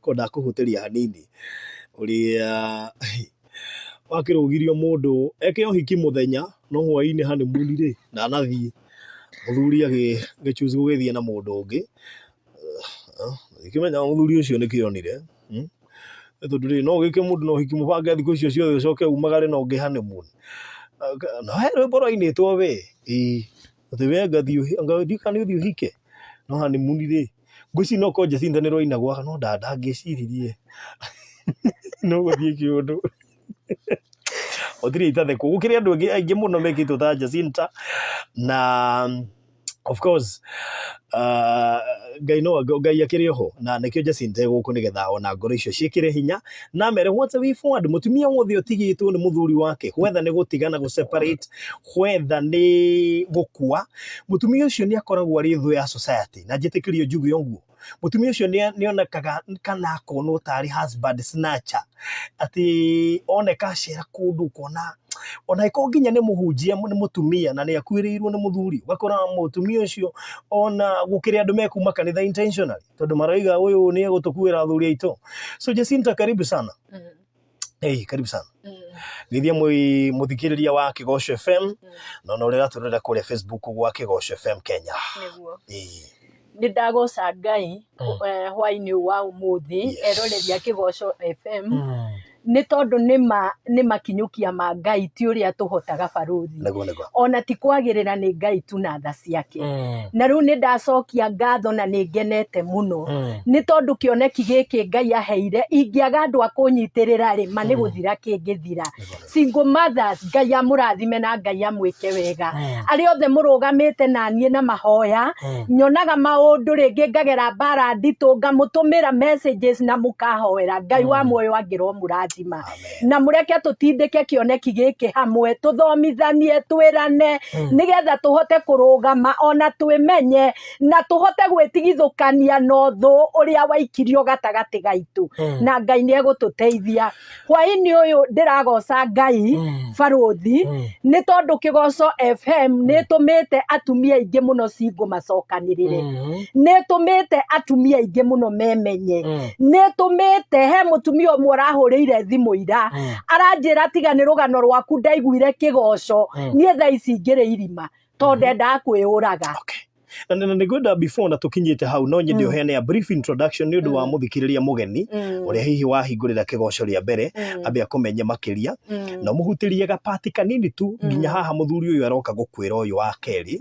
Ko ndakũhutĩria hanini ũrĩa wakĩrũgirio mũndũ eke ũhiki mũthenya no hwaĩ-inĩ honeymoon rĩ ndanathiĩ, mũthuri agĩ choose gũgĩthiĩ na mũndũ ũngĩ. Ndikĩmenyaga mũthuri ũcio nĩkĩ onire, nĩ tondũ rĩ no ũgĩke mũndũ na ũhiki mũbange thikũ icio ciothe ũcoke umagare na ũngĩ honeymoon. Na he rwĩmbo rwainĩtwo we, ĩĩ atĩ we anga thiĩ kana nĩ ũthiĩ ũhike no honeymoon rĩ. Ngwĩciria no korwo Jacinta nĩ rwainagwo no ndangĩciririe no gũthiĩ kĩũndũ. Gũtirĩ itathekwo. Gũkĩrĩ andũ angĩ aingĩ mũno mekĩtwo ta Jacinta na of course Ngai no Ngai akĩrĩ oho na nĩkĩo Jacinta e gũkũ nĩgetha ona ngoro icio ciĩkĩre hinya na amere what's a way forward. Mũtumia wothe ũtigĩtwo nĩ mũthuri wake whether nĩ gũtigana gũ separate whether nĩ gũkua, mũtumia ũcio nĩ akoragwo arĩ thũ ya society na njĩtĩkĩrio njuge ũguo. Mũtumia ũcio nĩ onekaga kana akonwo tarĩ husband snatcher, atĩ oneka acera kũndũ ũkona ona angĩkorwo nginya nĩ mũhunjia nĩ mũtumia na nĩ akuĩrĩirwo nĩ mũthuri, ũgakora mũtumia ũcio ona gũkĩrĩ andũ mekuma kanitha intentionally tondũ maroiga ũyũ nĩ egũtũkuĩra athuri aitũ. So Jacinta, karibu sana. Hey, karibu sana. Geithia mũthikĩrĩria wa Kĩgoco FM na ona ũrĩa ũratũrorera kũrĩa Facebook gwa Kĩgoco FM Kenya. Nĩguo. Ĩĩ. Nĩ ndagoca Ngai hwaĩ-inĩ ũyũ wa ũmũthĩ eroreri a Kĩgoco FM nĩ tondũ nĩma nĩ makinyũkia ma Ngai ti ũrĩa tũhotaga barũthi. Nĩguo nĩguo. Ona ti kwagĩrĩra nĩ Ngai tu na tha ciake. Na rĩu nĩ ndacokia ngatho na nĩ ngenete mũno. Nĩ tondũ kĩoneki gĩkĩ Ngai aheire ingĩaga andũ a kũnyitĩrĩra rĩ, ma nĩ gũthira kĩngĩthira. Single mothers, Ngai amũrathime na Ngai amwĩke wega. Arĩa othe mũrũgamĩte na niĩ na mahoya, nyonaga maũndũ rĩngĩ ngagera mbara nditũ, ngamũtũmĩra messages na mũkahoera. Ngai wa muoyo angĩromũrathima. Na mũreke tũtindĩke kĩoneki gĩkĩ hamwe, tũthomithanie, twĩrane, nĩgetha tũhote kũrũgama ona twĩmenye na tũhote gwĩtigithũkania na ũthũ ũrĩa waikirio gatagatĩ gaitũ. Na Ngai nĩ egũtũteithia. Hwaĩ-inĩ ũyũ ndĩragoca Ngai barũthi nĩ tondũ Kĩgoco FM nĩ ĩtũmĩte atumia aingĩ mũno single macokanĩrĩre. Nĩ ĩtũmĩte atumia aingĩ mũno memenye. Nĩ ĩtũmĩte he mũtumia ũmwe ũrahũrĩire thimũ ira aranjĩra tiga nĩ rũgano rwaku ndaiguire Kĩgoco niĩ thaa ici ngĩrĩ irima tondũ ndendaga kwĩyũraga. Okay. Na na nĩ ngwenda before na tũkinyĩte hau no nyende ũheane a brief introduction nĩ ũndũ wa mũthikĩrĩria mũgeni ũrĩa hihi wahingũrĩra Kĩgoco rĩa mbere ambe akũmenye makĩria na ũmũhutĩrie gapati kanini tu nginya haha mũthuri ũyũ aroka gũkwĩra ũyũ wa kerĩ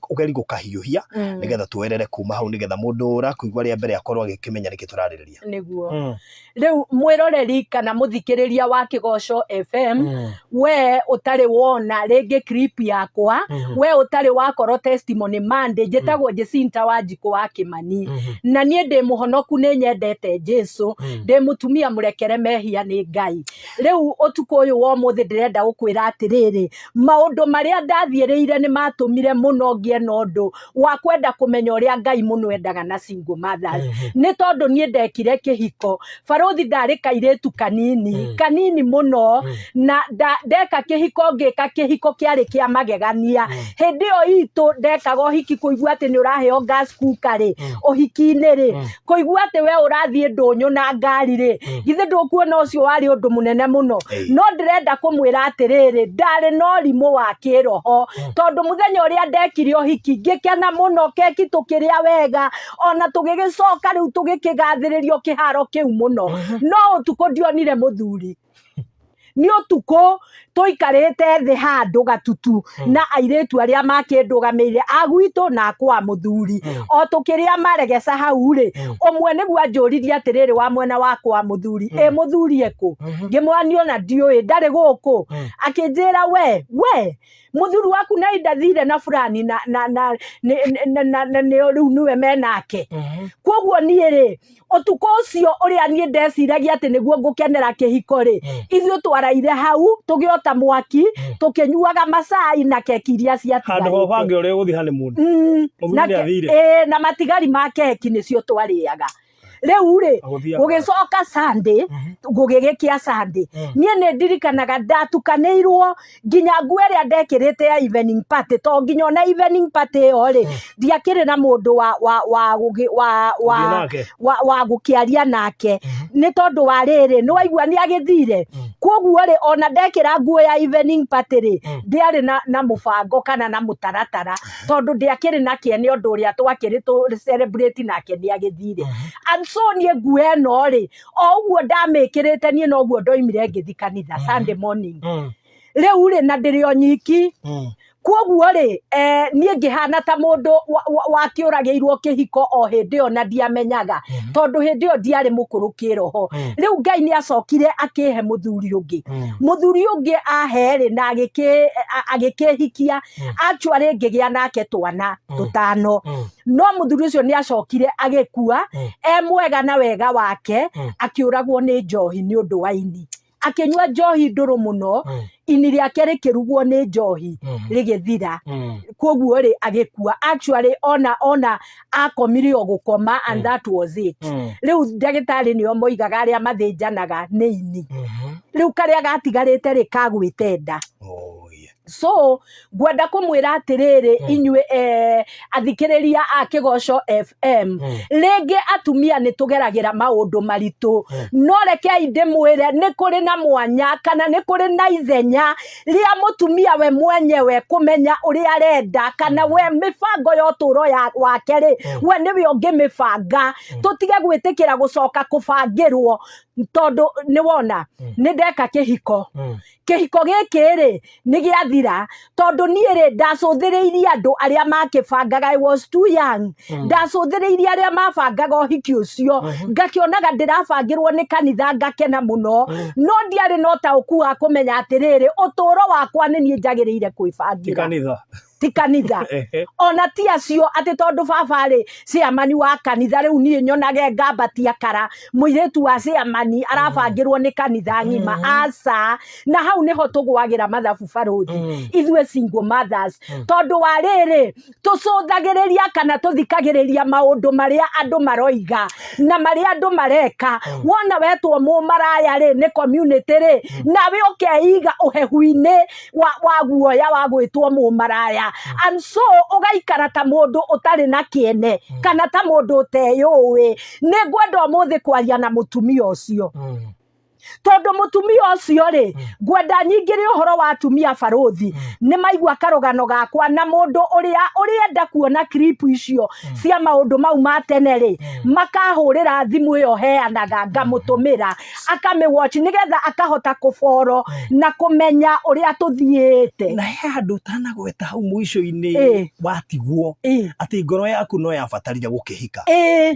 ũgeri gũkahiũhia nĩgetha tuoerere kuma hau nĩgetha mũndũ ũrakũigua rĩa mbere akorwo agĩkĩmenya nĩkĩ tũrarĩrĩria. Nĩguo. Rĩu mwĩroreri kana mũthikĩrĩria wa Kĩgoco FM, we ũtarĩ wona rĩngĩ clip yakwa, we ũtarĩ wakorwo testimony Monday, njĩtagwo Jacinta Wanjikũ wa Kĩmani. Na niĩ ndĩ mũhonoku, nĩ nyendete Jesu, ndĩ mũtumia mũrekere mehia nĩ Ngai. Rĩu ũtukũ ũyũ wa ũmũthĩ ndĩrenda gũkwĩra atĩrĩrĩ, maũndũ marĩa ndathiĩrĩire nĩ matũmire mũno ngĩe na ũndũ wa kwenda kũmenya ũrĩa Ngai mũno endaga na single mothers. Nĩ tondũ niĩ ndekire kĩhiko, barũthi ndarĩ kairĩtu kanini, kanini mũno, na ndeka kĩhiko ngĩka kĩhiko kĩarĩ kĩa magegania. Hĩndĩ ĩyo itũ ndekaga ũhiki kũigua atĩ nĩ ũraheo gas cooker rĩ, ũhiki-inĩ rĩ, kũigua atĩ we ũrathiĩ ndũnyũ na ngari rĩ, githĩ ndũkuona ũcio warĩ ũndũ mũnene mũno. No ndĩrenda kũmwĩra atĩrĩrĩ, ndarĩ na ũrimũ wa kĩroho, tondũ mũthenya ũrĩa ndekire ũhiki ngĩkena mũno, keki tũkĩrĩa wega, ona tũgĩgĩcoka rĩu tũgĩkĩgathĩrĩrio kĩharo kĩu mũno. No ũtukũ ndionire mũthuri. Nĩ ũtukũ tũikarĩte thĩ handũ gatutu na airĩtu arĩa makĩndũgamĩrĩire a gwitũ na kwa mũthuri. O tũkĩrĩa maregeca hau rĩ, ũmwe nĩguo anjũririe atĩrĩrĩ wa mwena wa kwa mũthuri, ĩ mũthuri ekũ? Ngĩmwĩra niĩ ona ndiũĩ, ndarĩ gũkũ. Akĩnjĩra we, we, mũthuri waku na indathire na fulani na na na nĩ- na na na nĩ rĩu nĩwe menake. Koguo niĩ rĩ, ũtukũ ũcio ũrĩa niĩ ndeciragia atĩ nĩguo ngũkenera kĩhiko rĩ, ithuĩ twaraire hau tũgĩota mwaki, tũkĩnyuaga macai na keki iria Handũ ha ciatigarĩte. ũbange ũrĩa ũgũthiĩ honeymoon. Mũthuri nĩ athire. Na matigari ma keki nĩcio twarĩaga. Rĩu rĩ, Agũthiaga. gũgĩcoka Sunday, gũgĩgĩkĩa Sunday, niĩ nĩ ndirikanaga ndatukanĩirwo nginya nguo ĩrĩa ndekĩrĩte ya evening party, to nginya ona evening party ĩyo rĩ, ndiakĩrĩ na mũndũ wa wa wa gũgĩ- wa wa Gũthiĩ nake. wa gũkĩaria nake, nĩ tondũ wa rĩrĩ, nĩ waigua nĩ agĩthire. Koguo rĩ, ona ndekĩra nguo ya evening party rĩ, ndiarĩ na mũbango kana na mũtaratara, tondũ ndiakĩrĩ na kĩene ũndũ ũrĩa twakĩrĩ tũ celebrate nake nĩ agĩthire. And so niĩ nguo ĩno rĩ, o ũguo ndamĩkĩrĩte niĩ noguo ndoimire ngĩthi kanitha Sunday morning. Rĩu rĩ, na ndĩrĩ o nyiki. Koguo rĩ, niĩ ngĩhana ta mũndũ wakĩũragĩirwo kĩhiko o hĩndĩ ĩyo na ndiamenyaga, tondũ hĩndĩ ĩyo ndiarĩ mũkũrũ kĩroho. Rĩu Ngai nĩ acokire akĩhe mũthuri ũngĩ. Mũthuri ũngĩ ahe rĩ, na agĩkĩhikia, actually ngĩgĩa nake twana tũtano. No mũthuri ũcio nĩ acokire agĩkua e mwega na wega wake, akĩũragwo nĩ njohi nĩ ũndũ wa ini. Akĩnyua njohi ndũrũ mũno, ini rĩake rĩkĩrugwo nĩ njohi rĩgĩthira. Koguo rĩ, agĩkua. Actually ona akomire o gũkoma, and that was it. Rĩu ndagĩtarĩ nĩo moigaga arĩa mathĩnjanaga nĩ ini. Rĩu karĩa gatigarĩte rĩ, kagwĩte nda. Oh, yeah. So ngwenda kũmwĩra atĩrĩrĩ, inyuĩ athikĩrĩria a Kĩgoco FM, rĩngĩ atumia nĩ tũgeragĩra maũndũ maritũ, no rekei ndĩmwĩre nĩ kũrĩ na mwanya kana nĩ kũrĩ na ithenya rĩa mũtumia we mwenyewe kũmenya ũrĩa arenda, kana we mĩbango ya ũtũũro wake rĩ, we nĩwe ũngĩmĩbanga. Tũtige gwĩtĩkĩra gũcoka kũbangĩrwo, tondũ nĩ wona nĩ ndeka kĩhiko. Kĩhiko gĩkĩ rĩ, nĩ gĩathira, tondũ niĩ rĩ, ndacũthĩrĩirie andũ arĩa makĩbangaga. I was too young. Ndacũthĩrĩirie arĩa mabangaga ũhiki ũcio, ngakĩonaga ndĩrabangĩrwo nĩ kanitha, ngakena mũno, no ndiarĩ na ũtaũku wa kũmenya atĩrĩrĩ, ũtũũro wakwa nĩ niĩ njagĩrĩire kwĩbangĩra. Kanitha. Ti kanitha. Ona ti acio atĩ tondũ baba rĩ ciamani wa kanitha, rĩu niĩ nyonage ngambatia kara mũirĩtu wa ciamani arabangĩrwo nĩ kanitha ng'ima. Aca. Na hau nĩho tũgwagĩra mathabu, barũthi, ithuĩ single mothers, tondũ wa rĩrĩ, tũcũthagĩrĩria kana tũthikagĩrĩria maũndũ marĩa andũ maroiga na marĩa andũ mareka. Wona wetwo mũmaraya rĩ nĩ community rĩ, nawe ũkeiga ũhehu-inĩ wa guoya wa gwĩtwo mũmaraya, and so ũgaikara ta mũndũ ũtarĩ na kĩene kana ta mũndũ ũteyũĩ. Nĩ ngwenda ũmũthĩ kwaria na mũtumia ũcio, tondũ mũtumia ũcio rĩ, ngwenda nyingĩre ũhoro wa atumia, barũthi, nĩ maigua karũgano gakwa, na mũndũ ũrĩa ũrĩenda kuona clip icio cia maũndũ mau ma tene rĩ, makahũrĩra thimũ ĩyo heanaga, ngamũtũmĩra akamĩwatch, nĩgetha akahota kũboro na kũmenya ũrĩa tũthiĩte. Na he handũ ũtanagweta hau mũico-inĩ, watigwo, atĩ ngoro yaku no yabatarire gũkĩhika,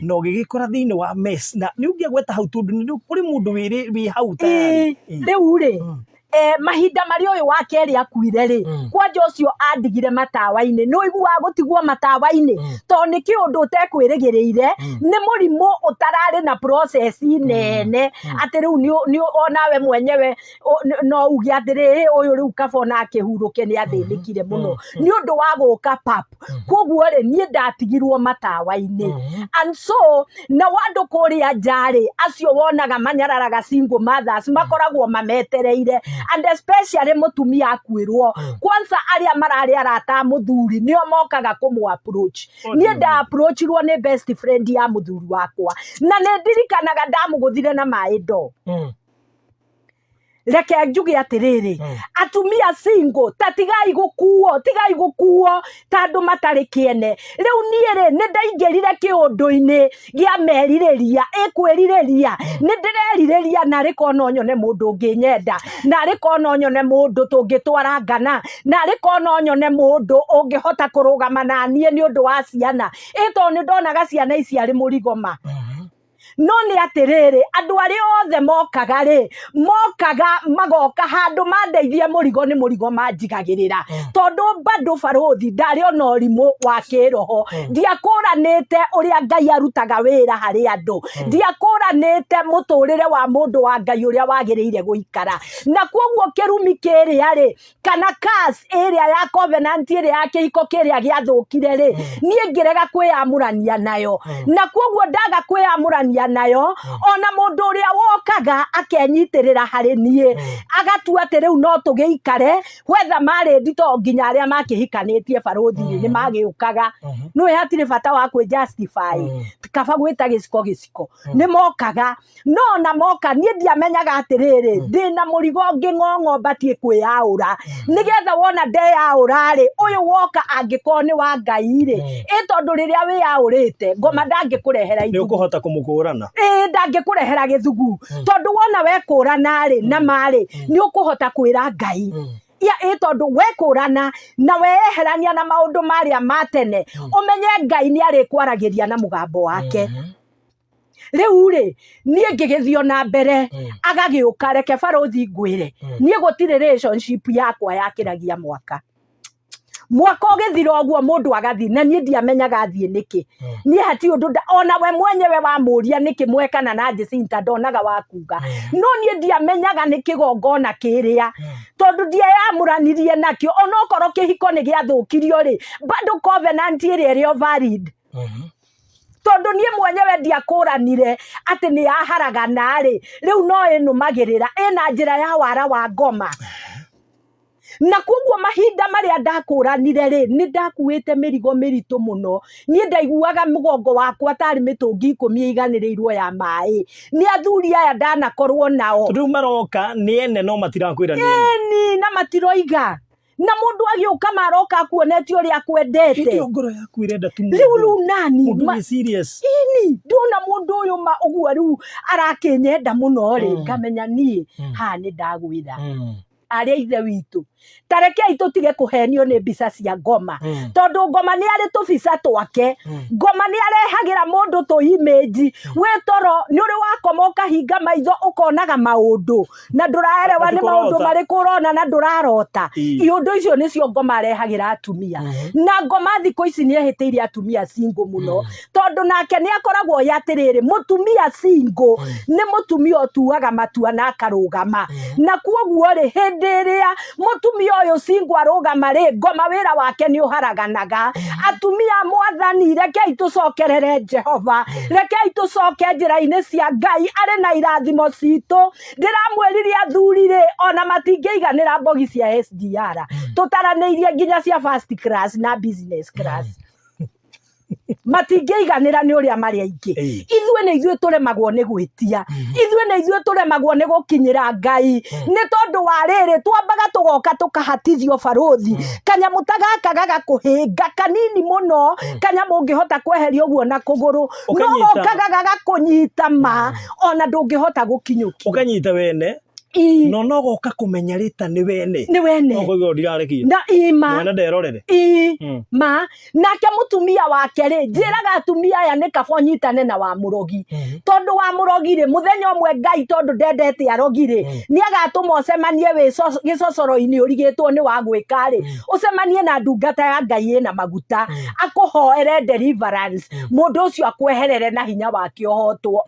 na ũgĩgĩkora thĩinĩ wa mess, na nĩ ũngĩagweta hau tondũ nĩ kũrĩ mũndũ wĩ hau tayari. Rĩu rĩ, mahinda marĩa ũyũ wa kerĩ akuire rĩ, kwanja ũcio andigire matawa-inĩ. Nĩ ũiguaga gũtigwo matawa-inĩ, tondũ nĩ kĩũndũ ũtekwĩrĩgĩrĩire, nĩ mũrimũ ũtararĩ na process nene, atĩ rĩu onawe mwenyewe no uge atĩrĩrĩ, ũyũ rĩu kaba ona akĩhurũke, nĩ athĩnĩkire mũno nĩ ũndũ wa gũka pap. Koguo rĩ, niĩ ndatigirwo matawa-inĩ. And so na andũ kũrĩa nja rĩ, acio wonaga manyararaga single mothers, makoragwo mametereire, and especially mũtumia akuĩrwo, kwanza arĩa mararĩ arata a mũthuri nĩo mokaga kũmũ approach. Niĩ nda approachirwo nĩ best friend ya mũthuri wakwa, na nĩ ndirikanaga ndamũgũthire na maĩ ndoo. Reke njuge atĩrĩrĩ, atumia single, ta tigai gũkuo, tigai gũkuo ta andũ matarĩ kĩene. Rĩu niĩ rĩ, nĩ ndaingĩrire kĩũndũ-inĩ gĩa merirĩria, ĩkwĩrirĩria, nĩ ndĩrerirĩria, narĩ korwo no nyone mũndũ ũngĩnyenda, narĩ korwo no nyone mũndũ tũngĩtwara ngana, narĩ korwo no nyone mũndũ ũngĩhota kũrũgama na niĩ nĩ ũndũ wa ciana. Ĩ tondũ nĩ ndonaga ciana ici arĩ mũrigo ma. No nĩ atĩrĩrĩ, andũ arĩa othe mokaga rĩ, mokaga magoka handũ mandeithie mũrigo, nĩ mũrigo manjigagĩrĩra, tondũ bado, barũthi, ndarĩ ona ũrimũ wa kĩroho. Ndiakũranĩte ũrĩa Ngai arutaga wĩra harĩ andũ, ndiakũranĩte mũtũrĩre wa mũndũ wa Ngai ũrĩa wagĩrĩire gũikara. Na koguo kĩrumi kĩrĩa rĩ, kana curse ĩrĩa ya covenant ĩrĩa ya kĩhiko kĩrĩa gĩathũkire rĩ, niĩ ngĩrega kwĩyamũrania nayo, na koguo ndaga kwĩyamũrania. ngĩhikanania nayo, ona mũndũ ũrĩa wokaga akenyitĩrĩra harĩ niĩ, agatua atĩ rĩu no tũgĩikare whether married, to nginya arĩa makĩhikanĩtie barũthi rĩ, nĩ magĩũkaga. Nĩwe hatirĩ bata wa kwĩ justify, kaba gwĩta gĩciko gĩciko, nĩ mokaga. No ona moka, niĩ ndiamenyaga atĩrĩrĩ, ndĩna mũrigo ngĩng'ong'o mbatiĩ kwĩyaũra, nĩgetha wona ndeyaũra rĩ, ũyũ woka angĩkorwo nĩ wa Ngai rĩ, ĩ tondũ rĩrĩa wĩyaũrĩte, ngoma ndangĩkũrehera Nĩ ithugu. Ũkũhota kũmũkũrana. Ĩĩ, ndangĩkũrehera gĩthugu, tondũ wona wekũrana rĩ, na marĩ nĩ ũkũhota kwĩra Ngai ya ĩ, tondũ wekũrana na weyeherania na maũndũ marĩa ma tene, ũmenye Ngai nĩ arĩkwaragĩria na mũgambo wake. Rĩu rĩ, niĩ ngĩgĩthiĩ na mbere, agagĩũka. Reke barũthi ngwĩre, niĩ gũtirĩ relationship yakwa yakĩragia mwaka. Mwaka ũgĩthira ũguo, mũndũ agathiĩ, na niĩ ndiamenyaga athiĩ nĩkĩ. Niĩ hatirĩ ũndũ ona we mwenyewe wamũria nĩkĩ mwekana na Jacinta, ndonaga wa kuga. No niĩ ndiamenyaga nĩ kĩgongona kĩrĩa, tondũ ndieyamũranirie nakĩo. Onokorwo kĩhiko nĩ gĩathũkirio rĩ, bado covenant ĩrĩa ĩrĩ o valid, tondũ niĩ mwenyewe ndiakũranire atĩ nĩ yaharagana rĩ, rĩu no ĩnũmagĩrĩra ĩna njĩra ya wara wa ngoma. Na koguo mahinda marĩa ndakũranire rĩ, nĩ ndakuĩte mĩrigo mĩritũ mũno. Niĩ ndaiguaga mũgongo wakwa tarĩ mĩtũngi 10 ĩiganĩrĩirwo ya maĩ nĩ athuri aya ndanakorwo nao. Rĩu maroka nĩ ene, no matirakwĩra nĩ ene. Ĩni, na matiroiga, na mũndũ agĩũka maroka akuonetie ũrĩa akwendete. Hĩndĩ ĩyo ngoro yaku ĩrenda tu Rĩu mũndũ rĩu nani mũndũ wĩ serious. Ini ndona mũndũ ũyũ ma ũguo rĩu arakĩnyenda mũno rĩ, ngamenya niĩ haha nĩ ndagwĩra. Arĩa ithe witũ, ta rekei tũtige kũhenio nĩ mbica cia ngoma, tondũ ngoma nĩ arĩ tũbica twake. Ngoma nĩ arehagĩra mũndũ tũ image wĩ toro. Nĩ ũrĩ wakoma ũkahinga maitho, ũkonaga maũndũ na ndũraerewa nĩ maũndũ Ũrota. marĩkũ ũrona na ndũrarota. Iũndũ icio nĩcio ngoma arehagĩra atumia. Na ngoma thikũ ici nĩ ehĩtĩire atumia single mũno, tondũ nake nĩ akoragwo oĩ atĩrĩrĩ, mũtumia single nĩ mũtumia ũtuaga matua na akarũgama. Na kuoguo rĩ, hĩndĩ ĩrĩa mũtumia ũyũ single arũgama rĩ, ngoma wĩra wake nĩ ũharaganaga. Atumia a Mwathani, rekei tũcokerere Jehova, rekei tũcoke njĩra-inĩ cia Ngai arĩ na irathimo citũ. Ndĩramwĩrire athuri rĩ, ona matingĩiganĩra mbogi cia SGR, tũtaranĩirie nginya cia first class na business class, matingĩiganĩra nĩ ũrĩa marĩ aingĩ. Ithuĩ nĩ ithuĩ tũremagwo nĩ gwĩtia, ithuĩ nĩ ithuĩ tũremagwo nĩ gũkinyĩra Ngai, nĩ tondũ wa rĩrĩ, twambaga tũgoka tũkahatithio barũthi kanyamũ ta gaka gagakũhĩnga kanini mũno, kanyamũ ũngĩhota kweheria ũguo na kũgũrũ, no Ũkanyita. gokaga gagakũnyita ma ona ndũngĩhota gũkinyũkia. Ũkanyita wene. No goka kũmenya rĩta nĩ wene. Nĩ wene. No kũigua ndirarekia. Na ima. Mwene nderorere. Ma nake mũtumia wake rĩ, njĩraga atumia aya nĩ kaba ũnyitane na wa mũrogi, tondũ wa mũrogi rĩ, mũthenya ũmwe Ngai, tondũ ndendete arogi rĩ, nĩ agatũma ũcemanie wĩ gĩcocoro-inĩ ũrigĩtwo nĩ wa gwĩka rĩ, ũcemanie na ndungata ya Ngai ĩna maguta, akũhoere deliverance, mũndũ ũcio akweherere na hinya wake ũhotwo,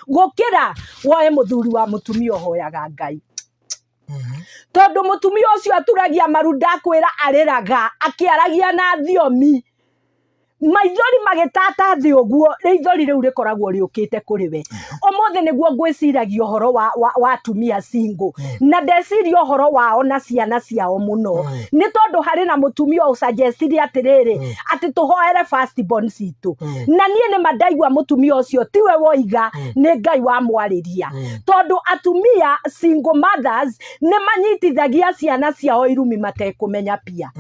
gũkĩra woe mũthuri wa mũtumia ũhoyaga Ngai, tondũ mũtumia ũcio aturagia maru, ndakwĩra arĩraga akĩaragia na thiomi, maithori magĩtata thĩ ũguo, rĩithori rĩu rĩkoragwo rĩũkĩte kũrĩ we. Ũmũthĩ nĩguo ngwĩciragia ũhoro wa atumia single, na ndeciria ũhoro wao na ciana ciao mũno, nĩ tondũ harĩ na mũtumia ũsuggestire atĩrĩrĩ, atĩ tũhoere first born citũ. Na niĩ nĩ ma ndaigua mũtumia ũcio tiwe woiga, nĩ Ngai wamwarĩria, tondũ atumia single mothers nĩ manyitithagia ciana ciao irumi matekũmenya pia.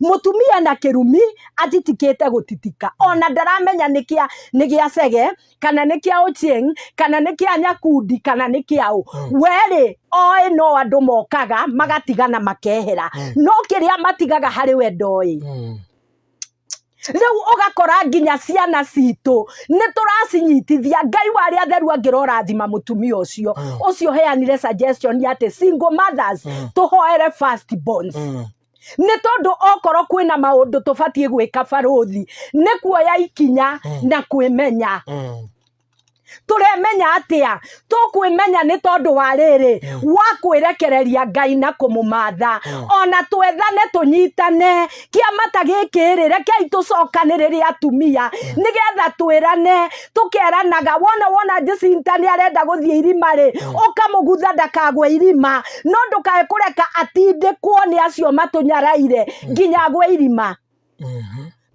Mũtumia na kĩrumi atitikĩte gũtitika, ona ndaramenya nĩ kĩa nĩ gĩa Cege, kana nĩ kĩa Ochieng, kana nĩ kĩa Nyakundi, kana nĩ kĩa ũ. Werĩ oĩ no andũ mokaga magatigana makehera, no kĩrĩa matigaga harĩ we ndoĩ. Rĩu ũgakora nginya ciana citũ nĩ tũracinyitithia. Ngai wa arĩa atheru angĩrorathima mũtumia ũcio ũcio heanire suggestion ya atĩ single mothers tũhoere first borns, nĩ tondũ okorwo kwĩna maũndũ tũbatiĩ gwĩka barũthi, nĩ kuoya ikinya na kwĩmenya. Tũremenya atĩa? Tũkwĩmenya nĩ tondũ wa rĩrĩ, wa kwĩrekereria Ngai na kũmũmatha. Ona twethane tũnyitane kĩama ta gĩkĩ rĩ, rekei tũcokanĩrĩre atumia nĩgetha twĩrane, tũkeranaga wona wona Jacinta nĩ arenda gũthiĩ irima rĩ, ũkamũgutha ndakagwe irima, no ndũkae kũreka atindĩkwo nĩ acio matũnyaraire nginya agwe irima.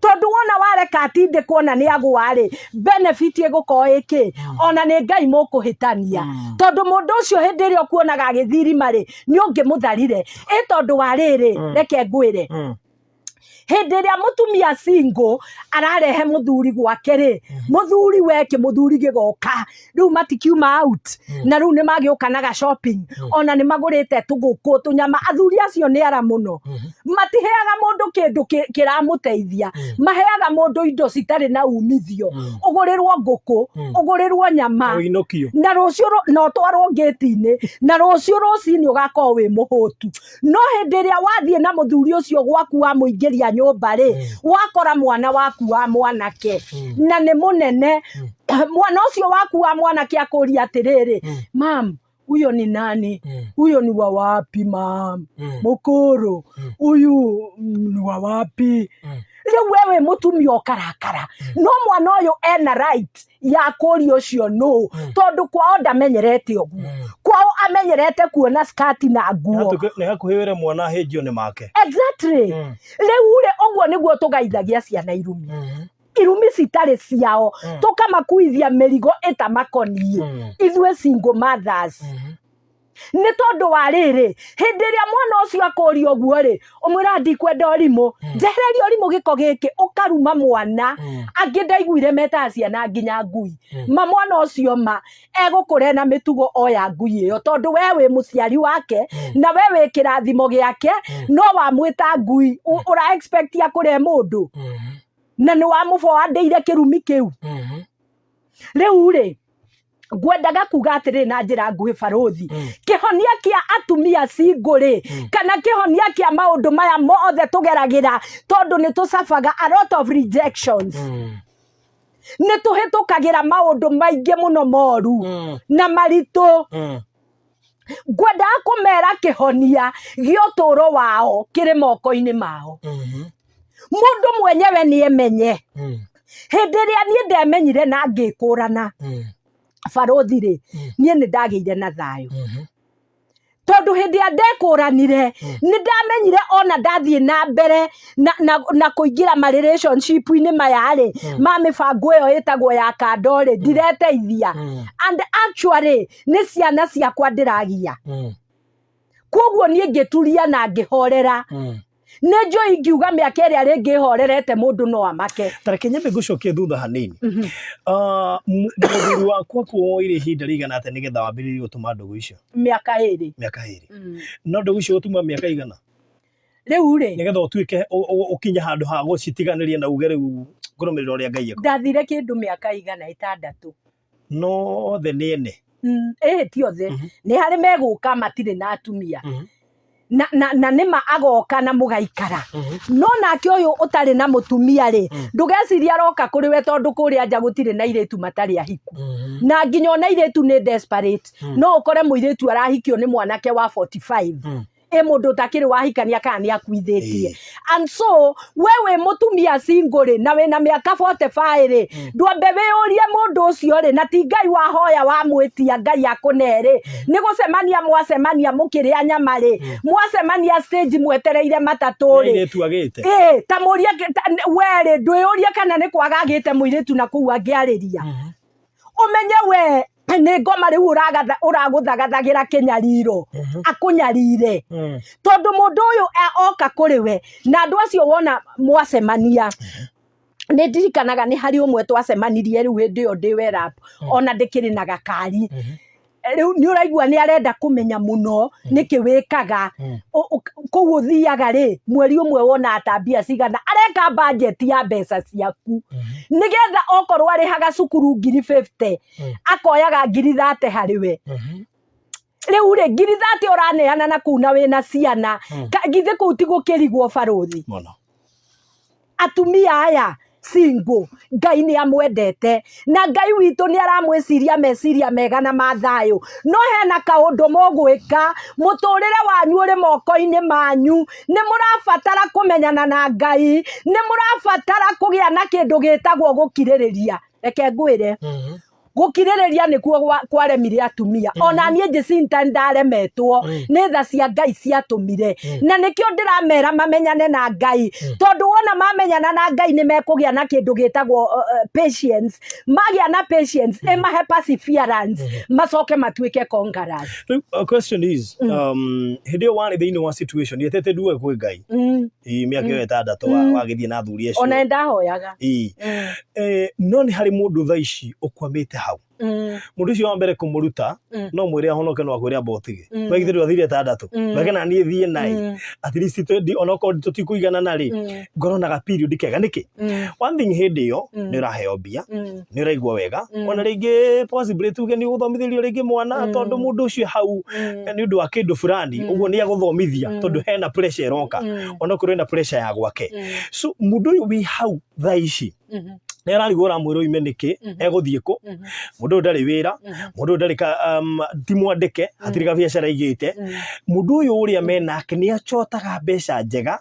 Tondũ wona wareka atindĩkwo na nĩ agwa rĩ, benefit ĩgũkorwo ĩkĩ? Ona nĩ Ngai mũkũhĩtania. Tondũ mũndũ ũcio hĩndĩ ĩrĩa ũkuonaga agĩthiĩ irima rĩ, nĩ ũngĩmũtharire. Ĩ tondũ wa rĩrĩ, reke ngwĩre, hĩndĩ ĩrĩa mũtumia single ararehe mũthuri gwake rĩ, mũthuri weke mũthuri gĩgoka, rĩu matikiuma out, na rĩu nĩ magĩũka na ga shopping, ona nĩ magũrĩte tũgũkũ tũnyama. Athuri acio nĩ ara mũno, matiheaga mũndũ kĩndũ kĩramũteithia, maheaga mũndũ indo citarĩ na umithio. Ũgũrĩrwo ngũkũ, ũgũrĩrwo nyama, ũinũkio, na rũciũ na ũtwarwo ngĩti-inĩ, na rũciũ rũcinĩ ũgakorwo wĩ mũhũtu. No hĩndĩ ĩrĩa wathiĩ na mũthuri ũcio gwaku wamũingĩria nyũmba rĩ, wakora mwana waku wa mwanake na nĩ mũnene, mwana ũcio waku wa mwanake akũria atĩrĩrĩ, "Mam, huyo ni nani? Huyo ni wa wapi, mam? Mũkũrũ huyu ni wa wapi?" Rĩu we wĩ mũtumia ũkarakara, no mwana ũyũ ena right ya kũria ũcio nũ, tondũ kwao ndamenyerete ũguo. Kwao amenyerete kuona skati na nguo. Nĩ hakuhĩ wĩre mwana ahĩnjio nĩ make. Exactly. Rĩu rĩ, ũguo nĩguo tũgaithagia ciana irumi, irumi citarĩ ciao, tũkamakuithia mĩrigo ĩtamakoniĩ ithuĩ single mothers. Nĩ tondũ wa rĩrĩ, hĩndĩ ĩrĩa mwana ũcio akũria ũguo rĩ, ũmwĩra, "Ndikwenda ũrimũ, njehereria ũrimũ, gĩko gĩkĩ." Ũkaruma mwana. Angĩ ndaiguire metaga ciana nginya ngui. Ma mwana ũcio ma egũkũra na mĩtugo o ya ngui ĩyo, tondũ we wĩ mũciari wake na we wĩ kĩrathimo gĩake, no wamwĩta ngui, ũra expect akũre mũndũ na nĩ wamũboandĩire kĩrumi kĩu. Rĩu rĩ, ngwendaga kuga atĩrĩ na njĩra nguhĩ, barũthi, kĩhonia kĩa atumia single rĩ, kana kĩhonia kĩa maũndũ maya mothe tũgeragĩra, tondũ nĩ tũcabaga a lot of rejections, nĩ tũhĩtũkagĩra maũndũ maingĩ mũno moru na maritũ, ngwendaga kũmera kĩhonia gĩa ũtũũro wao kĩrĩ moko-inĩ mao. Mũndũ mwenyewe nĩ emenye. Hĩndĩ ĩrĩa niĩ ndemenyire na ngĩkũrana, barũthi rĩ, niĩ nĩ ndagĩire na thayũ, tondũ hĩndĩ ĩrĩa ndekũranire nĩ ndamenyire ona ndathiĩ na mbere na kũingĩra ma relationship-inĩ maya rĩ, ma mĩbango ĩyo ĩtagwo ya kando rĩ, ndireteithia, and actually nĩ ciana ciakwa ndĩragia. Koguo niĩ ngĩturia na ngĩhorera. Nĩ njũĩ ingiuga mĩaka ĩrĩa rĩngĩ ĩhorerete, mũndũ no amake. Ta reke nyambe ngũcokie thutha hanini. Mũthuri waku akuoire ihinda rĩigana atĩa nĩgetha wambĩrĩrie gũtuma ndũgũ icio? Mĩaka 2. Mĩaka 2? No ndũgũ icio gũtuma mĩaka igana? Rĩu rĩ, nĩgetha ũtuĩke ũkinye handũ ha gũcitiganĩria na uge rĩu ngũrũmĩrĩra ũrĩa Ngai eko. Ndathire kĩndũ mĩaka 600. No othe nĩ ene? Ĩhĩ, ti othe. Nĩ harĩ megũka matirĩ na atumia, na nĩma agoka na mũgaikara. No nake ũyũ ũtarĩ na mũtumia rĩ, ndũgeciria aroka kũrĩ we tondũ kũrĩa nja gũtirĩ na airĩtu matarĩ ahiku, na nginya ona airĩtu nĩ desperate. No ũkore mũirĩtu arahikio nĩ mwanake wa 45, ĩ mũndũ ũtakĩrĩ wahikania kana nĩ akuithĩtie. And so we wĩ mũtumia single rĩ, na wĩna mĩaka 45 rĩ, ndwambe wĩyũrie mũndũ ũcio rĩ, na ti Ngai wahoya wamwĩtia Ngai akũne rĩ, nĩ gũcemania mwacemania mũkĩrĩa nyama rĩ, mwacemania stage mwetereire matatũ rĩ, airĩtu agĩte. Ĩ ta mũrie we rĩ, ndwĩyũrie kana nĩ kwaga agĩte mũirĩtu na kũu angĩarĩria, ũmenye we nĩ ngoma rĩu ũragũthagathagĩra kĩnyariro akũnyarire, tondũ mũndũ ũyũ oka kũrĩ we na andũ acio wona mwacemania. Nĩ ndirikanaga nĩ harĩ ũmwe twacemanirie rĩu hĩndĩ ĩyo ndĩ werap, ona ndĩkĩrĩ na gakari. Rĩu nĩ ũraigua nĩ arenda kũmenya mũno nĩkĩ wĩkaga kũu ũthiaga rĩ, mweri ũmwe wonaga ta mbia cigana, areka budget ya mbeca ciaku, nĩgetha okorwo arĩhaga cukuru ngiri 50, akoyaga ngiri 30 harĩ we. Rĩu rĩ, ngiri 30 ũraneana na kũu na wĩna ciana, githĩ kũu ti gũkĩrigwo, barũthi? Mũno. Atumia aya Single, Ngai nĩ amwendete na Ngai witũ nĩ aramwĩciria meciria mega na ma thayũ. No hena kaũndũ mũgwĩka, mũtũrĩre wanyu ũrĩ moko-inĩ manyu. Nĩ mũrabatara kũmenyana na Ngai, nĩ mũrabatara kũgĩa na kĩndũ gĩtagwo gũkirĩrĩria. Reke ngwĩre, gũkirĩrĩria nĩkuo kwaremire atumia. Ona niĩ Jacinta nĩndaremetwo nĩ tha cia Ngai ciatũmire, na nĩkĩo ndĩramera mamenyane na Ngai, tondũ wona mamenyana na Ngai nĩ mekũgĩa na kĩndũ gĩtagwo patience. Magĩa na patience ĩmahe perseverance, macoke matuĩke conquerors. Rĩu, question is, hĩndĩ ĩyo warĩ thĩinĩ wa situation yetete nduoe kwĩ Ngai, mĩaka ĩyo 6 wagĩthiĩ na athuri acio. Ona nĩndahoyaga. No nĩ harĩ mũndũ thaa ici ũkwamĩte hau. Mũndũ ũcio wa mbere kũmũruta, no mwĩre ahonoke, no akwĩre amba ũtige. We githĩ ndwathire 6? Reke na niĩ thiĩ naĩ. At least onokorwo tũtikũiganana rĩ, ngorwo na ga period kega. Nĩkĩ? One thing, hĩndĩ ĩyo nĩ ũraheo mbia, nĩ ũraigua wega, ona rĩngĩ possibly tuge nĩ ũgũthomithĩrio rĩngĩ mwana, tondũ mũndũ ũcio hau nĩ ũndũ wa kĩndũ fulani ũguo nĩ agũthomithia, tondũ hena pressure ĩroka, onokorwo ena pressure ya gwake. So mũndũ ũyũ wĩ hau thaa ici nĩ ararigwo ũramwĩra oime nĩkĩ, egũthiĩ kũ? Mũndũ ũyũ ndarĩ wĩra, mũndũ ũyũ ndarĩ ti mwandĩke, hatirĩ gabiacara aigĩte. Mũndũ ũyũ ũrĩa menake nĩ acotaga mbeca njega,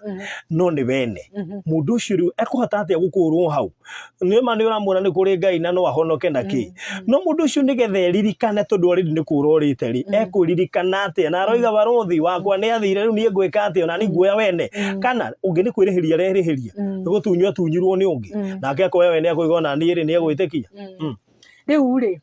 no nĩ wene. Mũndũ ũcio rĩu ekũhota atĩa gũkũrwo hau? Nĩ ma nĩ ũramwĩra nĩ kũrĩ Ngai na no ahonoke na kĩ, no mũndũ ũcio nĩgetha eririkane, tondũ already nĩ kũra ũrĩte rĩ, ekwĩririkana atĩa? Na aroiga barũthi wakwa nĩ athire, rĩu niĩ ngwĩka atĩa? Ona niĩ nguoya wene, kana ũngĩ nĩ kwĩrĩhĩria arerĩhĩria, nĩ gũtunywo atunyirwo nĩ ũngĩ, nake akoya wene akoiga ona niĩ rĩ, nĩ egwĩtĩkia. Rĩu rĩ,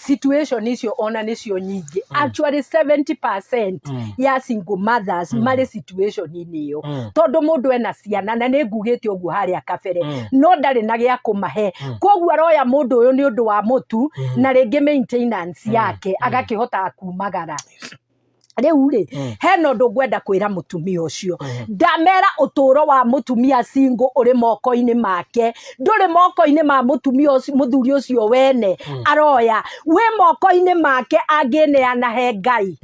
situation icio ona nĩcio nyingĩ. Actually 70% ya single mothers marĩ situation-inĩ ĩyo, tondũ mũndũ ena ciana, na nĩ ngugĩte ũguo harĩa kabere, no ndarĩ na gĩa kũmahe. Koguo aroya mũndũ ũyũ nĩ ũndũ wa mũtu na rĩngĩ maintenance yake, agakĩhota kumagara. Rĩu rĩ, hena ũndũ ngwenda kwĩra mũtumia ũcio. Ndamera ũtũũro wa mũtumia single ũrĩ moko-inĩ make, ndũrĩ moko-inĩ ma mũtumia ũcio, mũthuri ũcio wene aroya. Wĩ moko-inĩ make angĩneana he Ngai,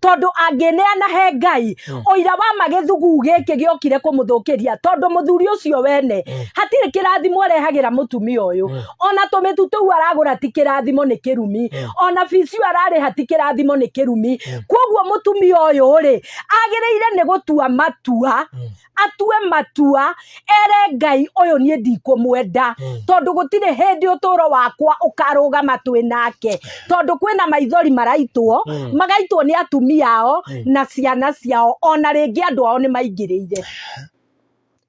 tondũ angĩneana he Ngai, ũira wa ma gĩthuguu gĩkĩ gĩokire kũmũthũkĩria, tondũ mũthuri ũcio wene hatirĩ kĩrathimo arehagĩra mũtumia ũyũ. Ona tũmĩtu tũu aragũra ti kĩrathimo, nĩ kĩrumi. Ona bici ĩyo ararĩha ti kĩrathimo, nĩ kĩrumi. Koguo mũtumia ũyũ rĩ, agĩrĩire nĩ gũtua matua, atue matua ere Ngai ũyũ, niĩ ndikũmwenda, tondũ gũtirĩ hĩndĩ ũtũũro wakwa ũkarũgama twĩ nake, tondũ kwĩna maithori maraitwo, magaitwo nĩ atumia ao na ciana ciao, ona rĩngĩ andũ ao nĩ maingĩrĩire.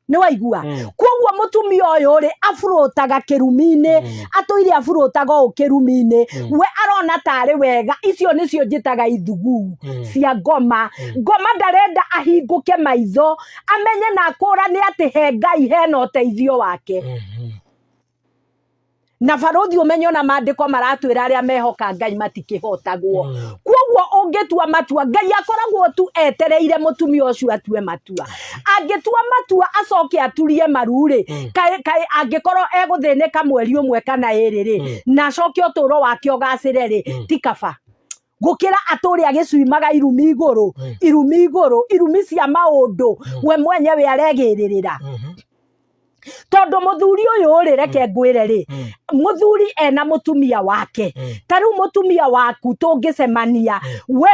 Nĩ waigua? Koguo mũtumia ũyũ rĩ, aburotaga kĩrumi-inĩ, atũire aburotaga ũũ kĩrumi-inĩ. We arona tarĩ wega. Icio nĩcio njĩtaga ithuguu cia ngoma. Ngoma ndarenda ahingũke maitho amenye na akũrane atĩ he Ngai hena ũteithio wake. Na barũthi, ũmenye ona maandĩko maratwĩra arĩa mehoka Ngai matikĩhotagwo. Koguo ũngĩtua matua, Ngai akoragwo tu etereire mũtumia ũcio atue matua. Angĩtua matua acoke aturie maru rĩ, kaĩ kaĩ angĩkorwo egũthĩnĩka mweri 1 kana 2 rĩ, na acoke ũtũũro wake ũgacĩre rĩ, ti kaba gũkĩra atũre agĩcuimaga irumi igũrũ, irumi igũrũ, irumi cia maũndũ we mwenyewe aregĩrĩrĩra? Tondũ mũthuri ũyũ rĩ, reke ngwĩre rĩ, mũthuri ena mũtumia wake, ta rĩu mũtumia waku tũngĩcemania, we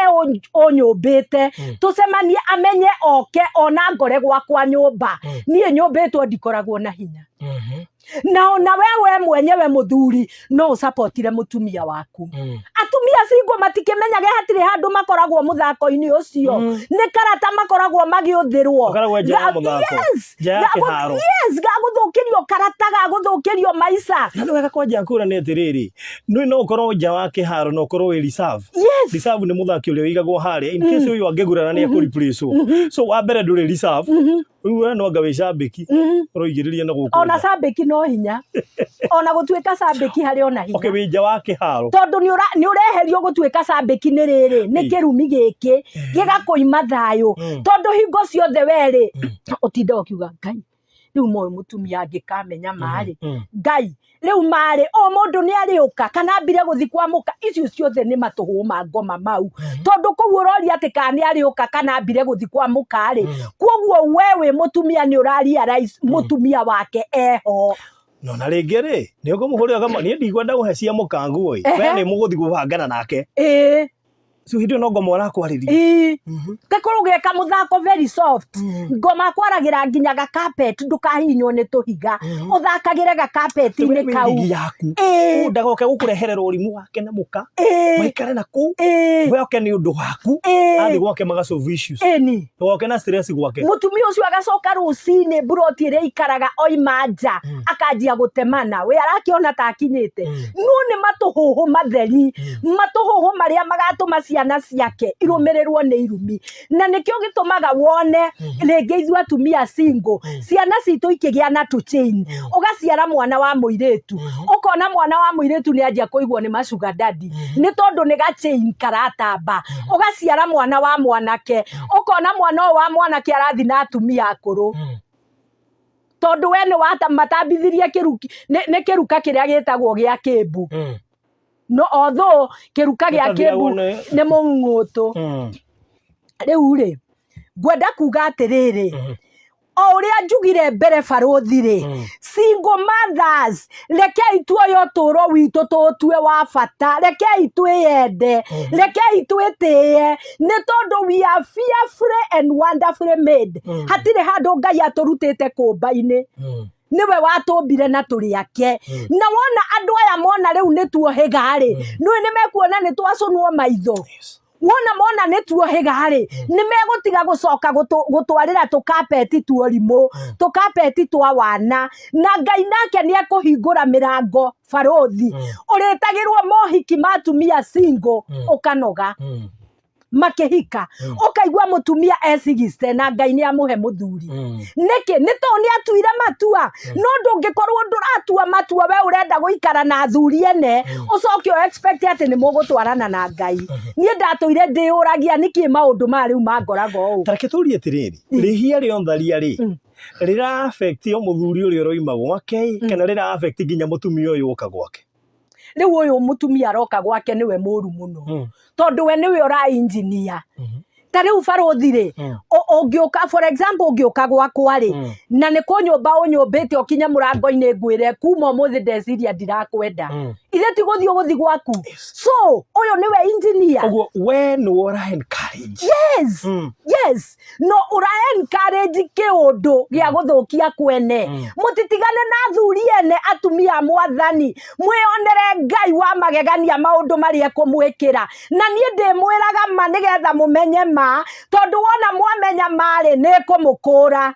ũnyũmbĩte, tũcemanie, amenye oke ona ngore gwakwa nyũmba, niĩ nyũmbĩtwo ndikoragwo na hinya. Na ona we mwenyewe mũthuri no ũcapotire mũtumia waku. Atumia single matikĩmenyage hatirĩ handũ makoragwo mũthako-inĩ ũcio. Nĩ karata makoragwo magĩũthĩrwo. Makoragwo nja ya mũthako. Yes. Nja ya kĩharo. Yes, gagũthũkĩrio karata, gagũthũkĩrio maica. Na nĩ wega kwanja kwĩra nĩ atĩrĩrĩ, nĩ no ũkorwo nja wa kĩharo na ũkorwo wĩ reserve. Reserve nĩ mũthaki ũrĩa ũigagwo harĩa in case ũyũ angĩgurara nĩ ekũ replace. So wa mbere ndũrĩ reserve, rĩu we no anga wĩ cambĩki ũroigĩrĩria na gũkũ Ona nja. cambĩki no hinya, ona gũtuĩka cambĩki harĩ ona hinya. Okay, wĩ nja wa kĩharo. Tondũ nĩ ũreherio gũtuĩka cambĩki nĩ rĩrĩ nĩ kĩrumi gĩkĩ gĩgakũima thayũ, tondũ hingo ciothe werĩ ũtinda ũkiuga Ngai. Rĩu moĩ mũtumia angĩkamenya marĩ Ngai rĩu marĩ o mũndũ nĩ arĩũka kana ambire gũthi kwa mũka. Icio ciothe nĩ matũhũ ma ngoma mau, tondũ kũu ũroria atĩ kana nĩ arĩũka kana ambire gũthi kwa mũka rĩ, koguo we wĩ mũtumia nĩ ũra realize mũtumia wake eho. No na rĩngĩ rĩ, nĩ ũkũmũhũrĩra kama niĩ ndikwenda gũhe cia mũkanguo ĩ. We nĩ mũgũthiĩ gũbangana nake. Cio hĩndĩ ĩyo no ngoma ũrakwarĩria. Ĩĩ. Gakorwo geka mũthako very soft. Ngoma kwaragĩra nginya ga carpet, ndũkahihinywo nĩ tũhiga. Ũthakagĩre ga carpet-inĩ Wĩ kau. ligi yaku. Ndagoke gũkũreherera ũrimũ wake na mũka. Maikare na kũu. We oke nĩ ũndũ waku. Athiĩ gwake maga solve issues. Ĩni. Ndũgoke na stress gwake. Mũtumia ũcio agacoka rũcinĩ mburoti ĩrĩa aikaraga oima nja akanjia gũtemana, we arakĩona ta akinyĩte, no nĩ matũhũhũ matheri, matũhũhũ marĩa magatũma ciana ciake irũmĩrĩrwo nĩ irumi. Na nĩkĩo gĩtũmaga wone rĩngĩ ithuĩ atumia single ciana citũ ikĩgĩa na tũ chain. Ũgaciara mwana wa mũirĩtu, ũkona mwana wa mũirĩtu nĩ anjia kũigwo nĩ ma sugar daddy, nĩ tondũ nĩ ga chain karatamba. Ũgaciara mwana wa mwanake, ũkona mwana ũyũ wa mwanake arathi na atumia akũrũ, tondũ we nĩ matambithirie kĩruki nĩ kĩruka kĩrĩa gĩtagwo gĩa kĩmbu. No although kĩruka gĩa Gĩtathiragwo kĩmbu nĩ nĩ mũng'ũtũ. Rĩu rĩ, ngwenda kuga atĩrĩrĩ, o ũrĩa njugire mbere barũthi rĩ, single mothers, rekei tuoye ũtũũro witũ tũũtue wa bata, rekei twĩyende, rekei twĩtĩe, nĩ tondũ we are fearfully and wonderfully made. Hatirĩ handũ Ngai atũrutĩte kũmba-inĩ, nĩwe watũmbire na tũrĩ ake. Na wona andũ aya mona rĩu nĩ tuohĩga rĩ, nĩũĩ nĩ mekuona nĩ twacũnwo maitho. Wona mona nĩ tuohĩga rĩ, nĩ megũtiga gũcoka gũtwarĩra tũkapeti tuorimũ, tũkapeti twa wana. Na Ngai nake nĩ ekũhingũra mĩrango barũthi, ũrĩtagĩrwo mohiki ma atumia single, ũkanoga makĩhika, ũkaigua mũtumia e 60 na Ngai nĩ amũhe mũthuri. Nĩkĩ? Nĩ tondũ nĩ atuire matua. No ndũngĩkorwo ndũratua matua, we ũrenda gũikara na athuri ene, ũcoke ũ expect atĩ nĩ mũgũtwarana na Ngai. Niĩ ndatũire ndĩyũragia nĩkĩ maũndũ maya rĩu mangoraga ũũ. Ta reke tũrie atĩrĩrĩ, rĩhia rĩa ũtharia rĩ, rĩra affect o mũthuri ũrĩa ũroima gwake, kana rĩra affect nginya mũtumia ũyũ ũka gwake? Rĩu ũyũ mũtumia aroka gwake nĩwe mũru mũno, tondũ we nĩwe ũra engineer. Ta rĩu barũthi rĩ, ũngĩũka, for example, ũngĩũka gwakwa rĩ, na nĩ kũnyũmba ũnyũmbĩte, ũkinye mũrango-inĩ ngwĩre kuma ũmũthĩ ndeciria ndirakwenda, ithe ti gũthiĩ ũgũthiĩ gwaku. So ũyũ nĩwe engineer. Ũguo we nĩwe ũra encourage. Yes. Yes, no ũra encourage kĩũndũ gĩa gũthũkia kwene. Mũtitigane na athuri ene, atumia a Mwathani, mwĩonere Ngai wa magegania maũndũ marĩa ekũmwĩkĩra. Na niĩ ndĩmwĩraga ma nĩgetha mũmenye ma, tondũ wona mwamenya marĩ nĩ kũmũkũra.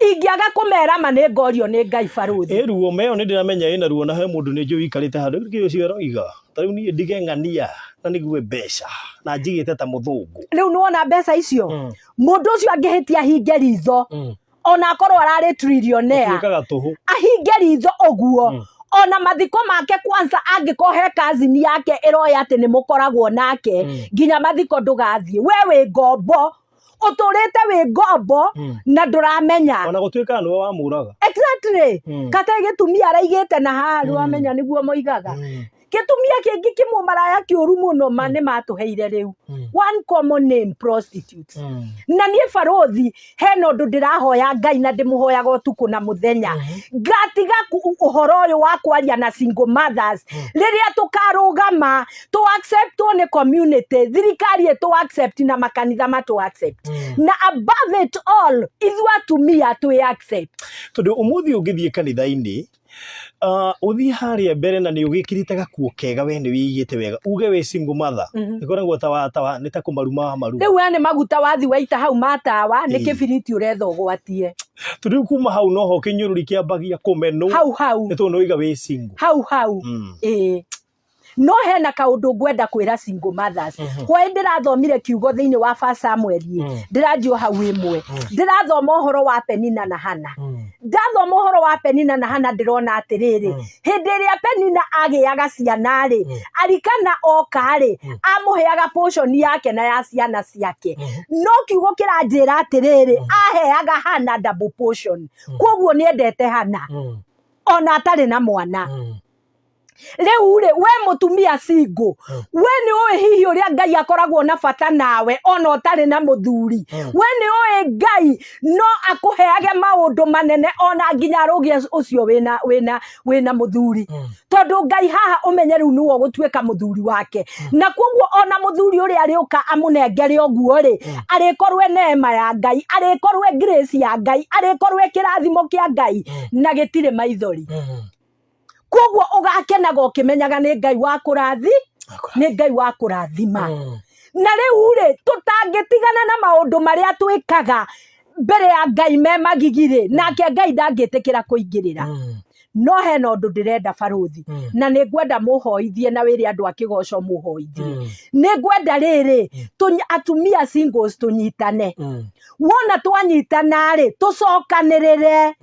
Ingĩaga kũmera ma, nĩ ngorio nĩ Ngai barũthi. Ĩ ruo meo nĩ ndĩramenya ĩna ruo, na he mũndũ nĩ njũĩ wikarĩte handũ kĩ ũcio aroiga ta rĩu niĩ ndige ng'ania na nĩgue mbeca na njigĩte ta mũthũngũ. Rĩu nĩwona mbeca icio, mũndũ ũcio angĩhĩtia ahinge ritho, ona akorwo ararĩ trillionaire, Ũtuĩkaga tũhũ. Ahinge ritho ũguo, ona mathiko make kwanza, angĩkorwo he cousin yake ĩroya atĩ nĩ mũkoragwo nake, nginya mathiko ndũgathiĩ. We wĩ ngombo, ũtũrĩte wĩ ngombo na ndũramenya. Ona gũtuĩka nĩwe wamũraga. Exactly. Kata gĩtumia araigĩte na haha rĩ, wamenya nĩguo moigaga gĩtumia kĩngĩ kĩmwe maraya kĩũru mũno ma nĩ matũheire rĩu one common name, prostitutes. Na niĩ barũthi hena ũndũ ndĩrahoya Ngai, na ndĩmũhoyaga ũtukũ na mũthenya, ngatiga ũhoro ũyũ wa kwaria na single mothers. Rĩrĩa tũkarũgama tũ acceptwo nĩ community, thirikari ĩtũ accept na makanitha matũ accept, na above it all ithuĩ atumia twĩ accept. Tondũ ũmũthĩ ũngĩthiĩ kanitha-inĩ, ũthiĩ harĩa mbere na nĩ ũgĩkĩrĩte gakuo kega, we nĩ wĩigĩte wega, uge wĩ single mother, ĩkoragwo ta wa ta wa nĩ ta kũmaruma wa maruma. Rĩu we nĩ maguta wathi waita hau matawa, nĩ kĩbiriti ũretha ũgwatie. Tondũ rĩu kuma hau noho kĩnyũrũri kĩambagia kũmenwo. Hau hau. Nĩ tondũ nĩ waiga wĩ single. Hau hau. Ĩĩ. No hena kaũndũ ngwenda kwĩra single mothers. Hwaĩ ndĩrathomire kiugo thĩinĩ wa First Samuel ĩ, ndĩranjia o hau ĩmwe. Ndĩrathoma ũhoro wa Penina na Hana. Ndathoma ũhoro wa Penina na Hana ndĩrona atĩrĩrĩ, hĩndĩ ĩrĩa Penina agĩaga ciana rĩ, Alikana oka rĩ, amũheaga portion yake na ya ciana ciake. No kiugo kĩranjĩra atĩrĩrĩ, aheaga Hana double portion. Kwoguo nĩ endete Hana ona atarĩ na mwana. Rĩu rĩ, we mũtumia single, we nĩ ũĩ hihi ũrĩa Ngai akoragwo na bata nawe ona ũtarĩ na mũthuri. We nĩ ũĩ Ngai no akũheage maũndũ manene ona nginya arũgie ũcio wĩna wĩna wĩna mũthuri. Tondũ Ngai haha ũmenye rĩu nĩwe ũgũtuĩka mũthuri wake. Na kwoguo ona mũthuri ũrĩa arĩũka amũnengere ũguo rĩ, arĩkorwo e neema ya Ngai, arĩkorwo e grace ya Ngai, arĩkorwo e kĩrathimo kĩa Ngai, na gĩtirĩ maithori. Koguo ũgakenaga ũkĩmenyaga nĩ Ngai wa kũrathi, nĩ Ngai wa kũrathima. Na rĩu rĩ, tũtangĩtigana na maũndũ marĩa twĩkaga mbere ya Ngai me magigi rĩ, nake Ngai ndangĩtĩkĩra kũingĩrĩra. No hena ũndũ ndĩrenda barũthi, na nĩ ngwenda mũhoithie na wĩre andũ a Kĩgoco mũhoithie. Nĩ ngwenda rĩrĩ, atumia singles tũnyitane. Wona twanyitana rĩ, tũcokanĩrĩre.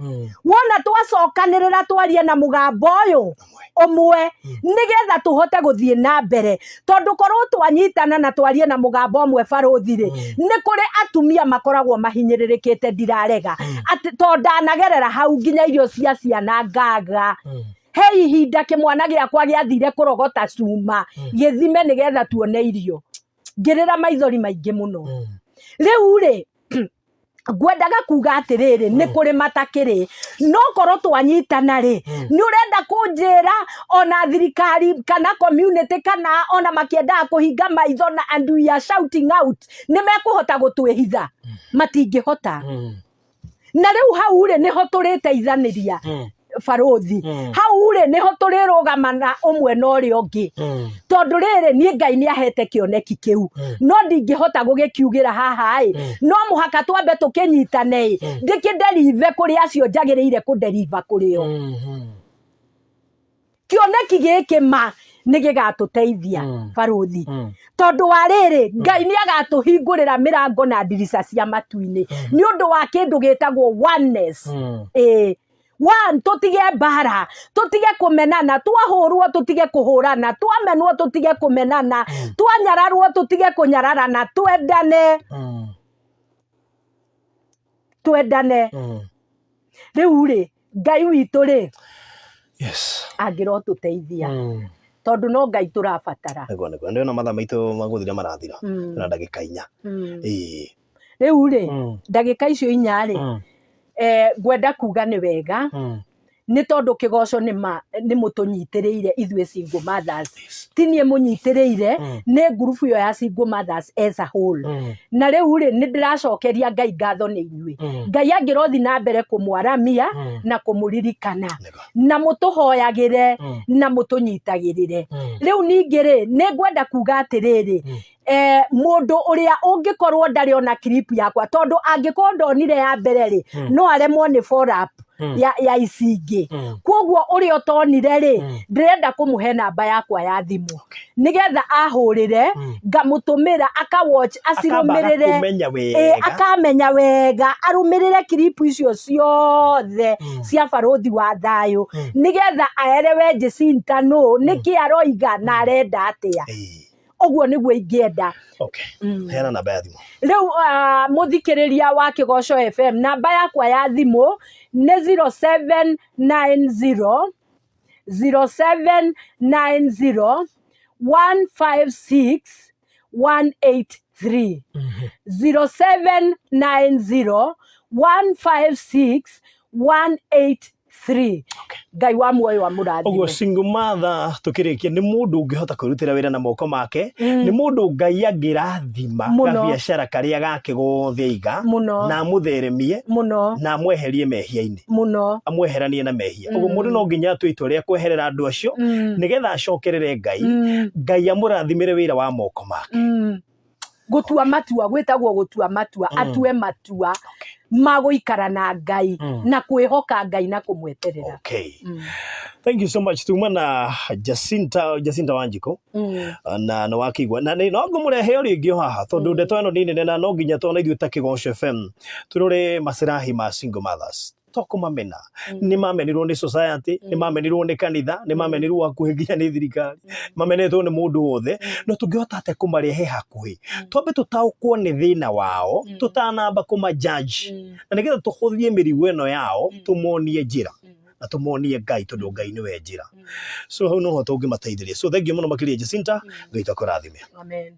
Wona twacokanĩrĩra twarie na mũgambo ũyũ ũmwe, nĩgetha tũhote gũthiĩ na mbere. Tondũ korwo twanyitana na twarie na mũgambo ũmwe barũthi rĩ, nĩ kũrĩ atumia makoragwo mahinyĩrĩrĩkĩte, ndirarega. Atĩ tondũ ndanagerera hau nginya irio cia ciana ngaga. He ihinda kĩmwana gĩakwa gĩathire kũrogota cuma, gĩthime nĩgetha tuone irio. Ngĩrĩra maithori maingĩ mũno. Rĩu rĩ, ngwendaga kuga atĩrĩrĩ, nĩ kũrĩ matakĩrĩ, no korwo twanyitana rĩ, nĩ ũrenda kũnjĩra ona thirikari kana community kana ona makĩendaga kũhinga maitho na and we are shouting out, nĩ mekũhota gũtwĩhitha? Matingĩhota. Na rĩu hau rĩ, nĩho tũrĩteithanĩria barũthi. Hau rĩ, nĩho tũrĩrũgama na ũmwe na ũrĩa ũngĩ. Tondũ rĩrĩ, niĩ Ngai nĩ ahete kĩoneki kĩu, no ndingĩhota gũgĩkiugĩra haha ĩ, no mũhaka twambe tũkĩnyitane ĩ, ndĩkĩnderive kũrĩ acio njagĩrĩire kũnderiva kũrĩ o. Kĩoneki gĩkĩ ma nĩ gĩgatũteithia barũthi. Tondũ wa rĩrĩ, Ngai nĩ agatũhingũrĩra mĩrango na ndirica cia matu-inĩ nĩ ũndũ wa kĩndũ gĩtagwo oneness. Ĩĩ. One, tũtige mbara, tũtige kũmenana, twahũrwo tũtige kũhũrana, twamenwo tũtige kũmenana, twanyararwo tũtige kũnyararana, twendane. Twendane. Rĩu rĩ, Ngai witũ rĩ, angĩrotũteithia. Tondũ no Ngai tũrabatara. Nĩguo, nĩguo. Ndĩrona mathaa maitũ magũthira marathira. Twĩna ndagĩka inya. Ĩĩ. Rĩu rĩ, ndagĩka icio inya rĩ, ngwenda kuga nĩ wega, nĩ tondũ kĩgoco nĩ ma nĩ mũtũnyitĩrĩire ithuĩ single mothers. Ti niĩ mũnyitĩrĩire, nĩ ngurubu ĩyo ya single mothers as a whole. Na rĩu rĩ, nĩ ndĩracokeria Ngai ngatho nĩ inyuĩ. Ngai angĩrothi na mbere kũmwaramia na kũmũririkana. Na mũtũhoyagĩre na mũtũnyitagĩrĩre. Rĩu ningĩ rĩ, nĩ ngwenda kuga atĩrĩrĩ, mũndũ ũrĩa ũngĩkorwo ndarĩ ona clip yakwa, tondũ angĩkorwo ndonire ya mbere rĩ, no aremwo nĩ follow up ya ici ingĩ. Koguo ũrĩa ũtonire rĩ, ndĩrenda kũmũhe namba yakwa ya thimũ nĩgetha ahũrĩre, ngamũtũmĩra aka watch, acirũmĩrĩre. Akamenya wega. Akamenya wega, arũmĩrĩre clip icio ciothe cia barũthi wa thayũ, nĩgetha aerewe Jacinta nũ, nĩkĩ aroiga na arenda atĩa. Ũguo nĩguo ingĩenda. Heana namba ya thimũ. Rĩu mũthikĩrĩria wa Kĩgoco FM, namba yakwa ya thimũ nĩ 0790 0790 156 183. 0790 156 183. Ngai wa muoyo amũrathime. Ũguo single mother tũkĩrĩkia nĩ mũndũ ũngĩhota kwĩrutĩra wĩra na moko make, nĩ mũndũ Ngai angĩrathima gabiacara karĩa gake gothe aiga, na amũtheremie, na amweherie mehia-inĩ, amweheranie na mehia. Ũguo mũndũ no nginya atue itua rĩa kweherera andũ acio, nĩgetha acokerere Ngai, Ngai amũrathimĩre wĩra wa moko make. Gũtua matua, gwĩtagwo gũtua matua, atue matua. Ma gũikara na Ngai na kwĩhoka Ngai na kũmweterera. Okay. Thank you so much. Tuma na Jacinta, Jacinta Wanjikũ. Na nĩ wakĩigua na nĩ no ngũmũrehe o rĩngĩ o haha tondũ ndeto ĩno nĩ nene na no nginya tona ithuĩ ta Kĩgoco FM tũrore masirahi ma single mothers to kũmamena. Nĩ mamenirwo nĩ society, nĩ mamenirwo nĩ kanitha, nĩ mamenirwo hakuhĩ nginya nĩ thirikari, mamenetwo nĩ mũndũ wothe. No tũngĩhota atĩa kũmarehe hakuhĩ, twambe tũtaũkwo nĩ thĩna wao tũtanamba kũma judge, na nĩgetha tũhũthie mĩrigo ĩno yao, tũmonie njĩra na tũmonie Ngai, tondũ Ngai nĩwe njĩra. So hau noho tũngĩmateithĩria. So thank you mũno makĩria, Jacinta. Ngai akũrathime. Amen.